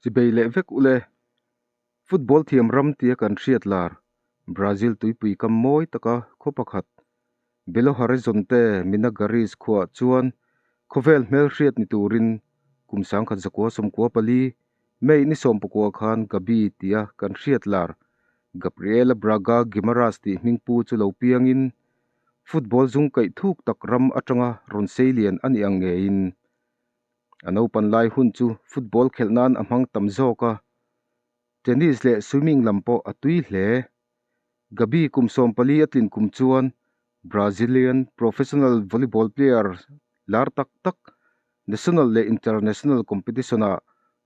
Chibei leh vek ule. Football thiam ram tia kan hriat lar Brazil tuipui kam mawi taka khaw pakhat Belo Horizonte Minagaris khuaah chuan khawvel hmelhriat ni turin kum 1994 May ni 19 khan Gabi tia kan hriat lar Gabriela Braga Guimaraes tih hmingpu chu lo piangin football zung kaih thuk tak ram atanga rawn sei lian a nih ang ngeiin A naupan lai hun chu football khelh nan a hmang tam zawk a, tennis leh swimming lam pawh a tui hle. Gabi kum 14 a tlin kum chuan Brazilian professional volleyball player lar tak tak national leh international competition-ah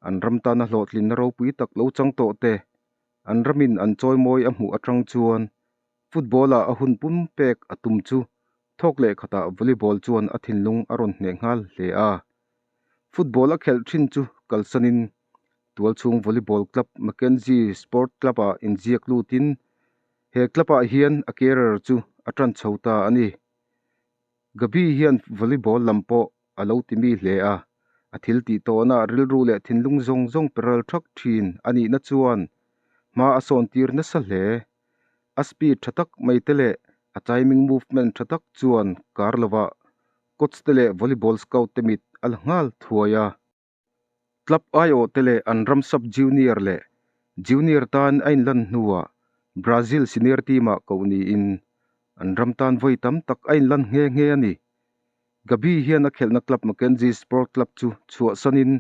an ram tana hlawhtlinna ropui tak lo chang tawh te an ramin an chawimawi a hmuh atang chuan football-ah a hun pum pek a tum chu Thawk leh khatah volleyball chuan a thinlung a rawn hneh nghal hle a. Football a khelh thin chu kalsanin tualchhung volleyball club Mackenzie Sport Club-ah inziak lutin he club-ah hian a career chu a tan chho ta a ni. Gabi hian volleyball lam pawh a lo ti mi hle a, a thil tih tawhna rilru leh thinlung zawng zawng peral thak thin a nihna chuan hma a sawntir nasa hle. A speed tha tak mai te leh a timing movement tha tak chuan kar lovah coach te leh volleyball scout te mit a la nghal thuai a. Club aiawh te leh an ram sub junior leh junior tan a inlan hnuah Brazil senior team ah koh niin an ram tan vawi tam tak a inlan nghe nghe a ni. Gabi hian a khelhna club Mackenzie Sport Club chu chhuahsanin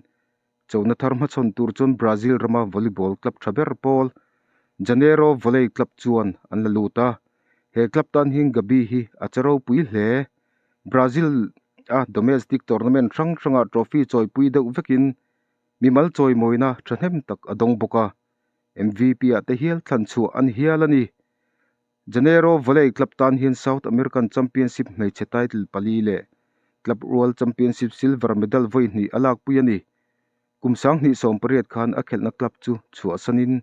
Chona thar hmachhawn tur chuan Brazil rama volleyball club tha ber pawl Janeiro Volley Club chuan an la lut a, he club tan hian Gabi hi a che ropui hle. Brazil a domestic tournament hrang hrangah trophy chawipui deuh vekin mimal chawimawina thahnem tak a dawng bawk a, MVP ah te hial thlan chhuah a ni hial a ni. Janeiro Volley Club tan hian South American Championship hmeichhe title pali leh Club World Championship silver medal vawi hnih a lakpui a ni. Kum 2018 khan a khelhna club chu chhuahsanin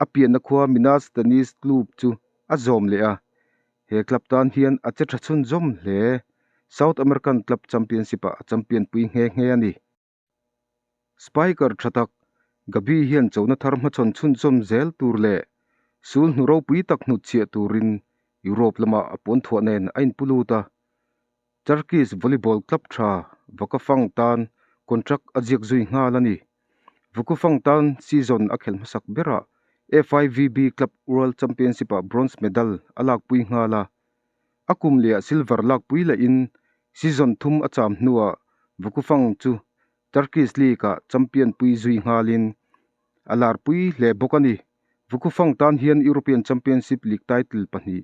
a pianna khua Minas Tennis Club chu a zawm leh a, he club tan hian a che tha chhunzawm hle. South American Club Championship-ah a champion pui nghe nghe a ni. Spiker tha tak, Gabi hian chona thar hmachhawn chhunzawm zel tur leh sul hnu ropui tak hnutchhiah turin Europe lamah a puanthuah nen a inpu lut a. Turkish volleyball club tha Vakafang tan contract a ziak zui nghal a ni. Vakufang tan season a khelh hmasak berah FIVB Club World Championship-ah bronze medal a lakpui nghal a. A kum lehah silver lakpui lahin season thum a cham hnuah Vakufang chu Turkish League-ah champion pui zui nghalin a larpui hle bawk a ni. Vakufang tan hian European Championship League title pahnih,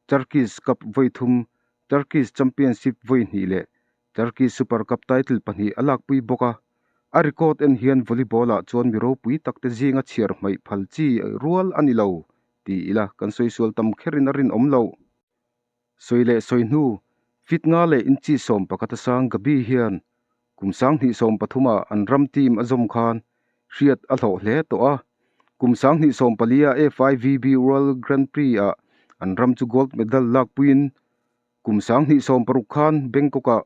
Turkish Cup vawi thum, Turkish Championship vawi hnih leh Turkish Super Cup title pahnih a lakpui bawk a. A record en hian volleyball-ah chuan mi ropui takte zinga chhiar hmaih phal chi rual a ni lo ti ila kan sawi sual tam kherin a rinawm loh. Sawi leh sawi hnu, fit nga leh inchi 11 a sang Gabi hian kum 2013 ah an ram team a zawm khan hriat a hlawh hle tawh a. Kum 2014 a FIVB World Grand Prix ah an ram chu gold medal lakpuiin kum 2016 khan Bangkok ah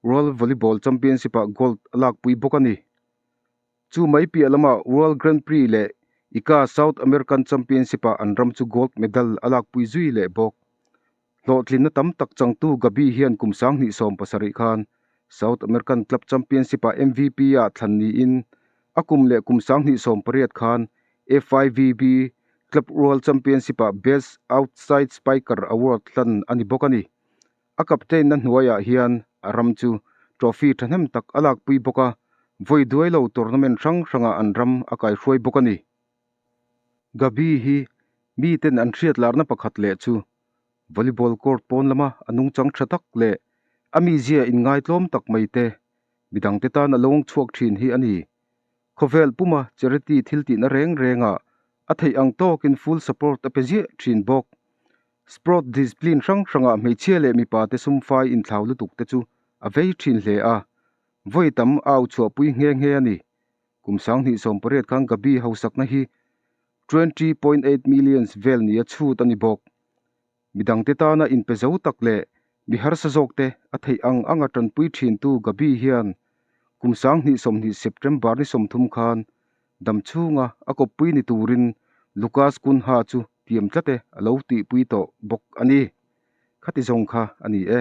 World Volleyball Championship ah gold a lakpui bawk a ni. Chu mai piah lamah World Grand Prix leh ICA South American Championship-ah an ram chu gold medal a lakpui zui leh bawk. Hlawhtlinna tam tak changtu Gabi hian kum 2017 khan South American Club Championship-ah MVP-ah thlan niin a kum leh kum 2018 khan FIVB Club World Championship-ah Best Outside Spiker Award hlan a ni bawk a ni. A captain-na hnuaiah hian a ram chu trophy thahnem tak a lakpui bawk a, vawi duai lo tournament hrang hrangah an ram a kaihruai bawk a ni. Gabi hi miten an hriat larna pakhat leh chu volleyball court pawn lama a nungchang tha tak leh a mizia inngaitlawm tak mai te midangte tan a lo chhuak thin hi a ni. Khawvel puma charity thil tihna reng rengah a theih ang tawkin full support a pe ziah thin bawk. Sport discipline hrang hrangah hmeichhia leh mipa te sumfai inthlau lutuk te chu a vei thin hle a, vawi tam a au chhuahpui nghe nghe a ni. Kum 2018 khan Gabi hausakna hi 20.8 millions vel nia chhut a ni bawk. Midangte tana inpe zo tak leh mi harsa zawkte a theih ang anga tanpui thintu Gabi hian kum 2020 September ni 30 khan Dam chhunga a kawppui ni turin Lucas Cunha chu tiam tlat e a lo tihpui tawh bawk a ni. Khati zawng kha a ni e.